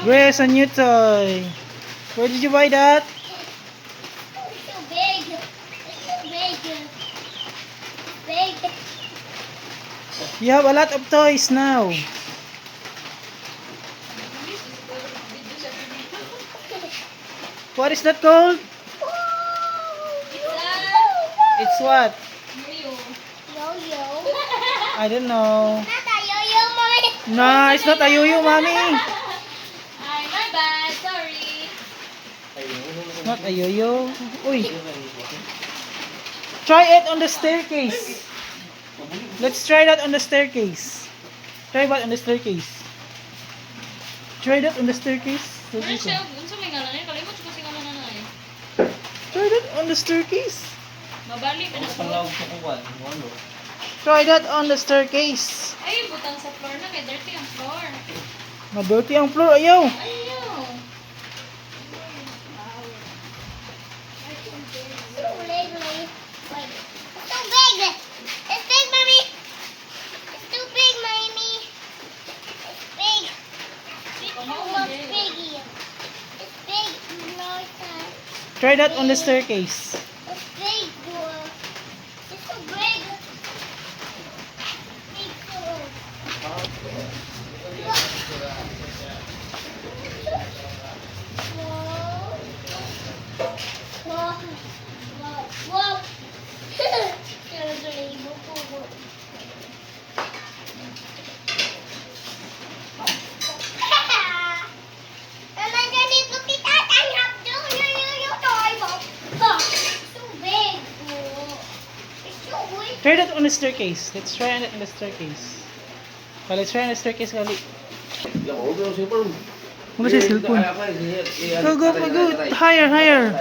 Where's a new toy? Where did you buy that? It's so big. It's so big. Big. You have a lot of toys now. What is that called? It's what? Yo-yo. Yo-yo. I don't know. Not a yo-yo, mommy. No, it's not a yo-yo, mommy. Ay, my bad. Sorry. It's not a yo-yo. Uy. Try it on the staircase. Let's try that on the staircase. Try what on the staircase? Try that on the staircase. Ano siya? Unsa may ngalan niya? Kalimot ko si ngalan na eh. Try that on the staircase. Mabali pa na ko. Try that on the staircase. Ay, butang sa floor na kay dirty ang floor. Madirty ang floor. Ayaw. Ayaw. So ugly. Wait. It's so big. It's big, mommy. It's too big, mommy. It's big. It's too much biggie. It's big. No, it's not. Try that on the staircase. It's big, boy. It's so big. Big, so. Whoa. Whoa. Whoa. Whoa. Whoa. Mama, Daddy, look at that. I have two new toy box. It's so big. It's so big. Try that on the staircase. Let's try it on the staircase. Okay, let's try on the staircase, Kali. Wala siya cellphone. Go, go, go, go. Higher, higher.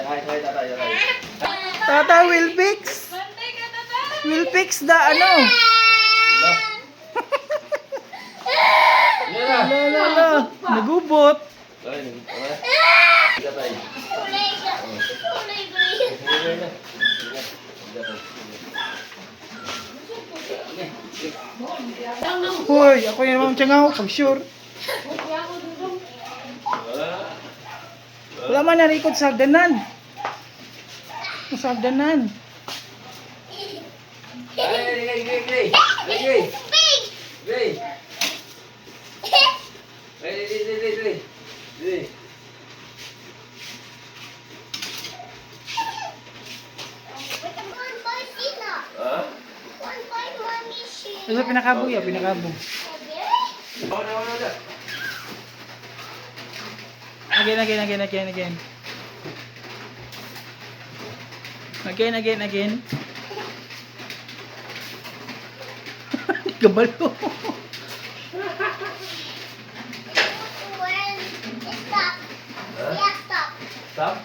Tata will fix. Bantay ka, tata. Will fix the ano. La, la, la. Nagubot. So big. So big. Hoy, ako yung naman tiyangaw. Pag sure. Wala man narikod sa hagdanan. Sa hagdanan. Big. Hey! Hey! One by Sheila. One by Mommy Sheila. Ito pinakabo ya, pinakabo. Again, again, again, again, again. Again, again, again. Kabalo. When it stop. Yeah, stop. Stop?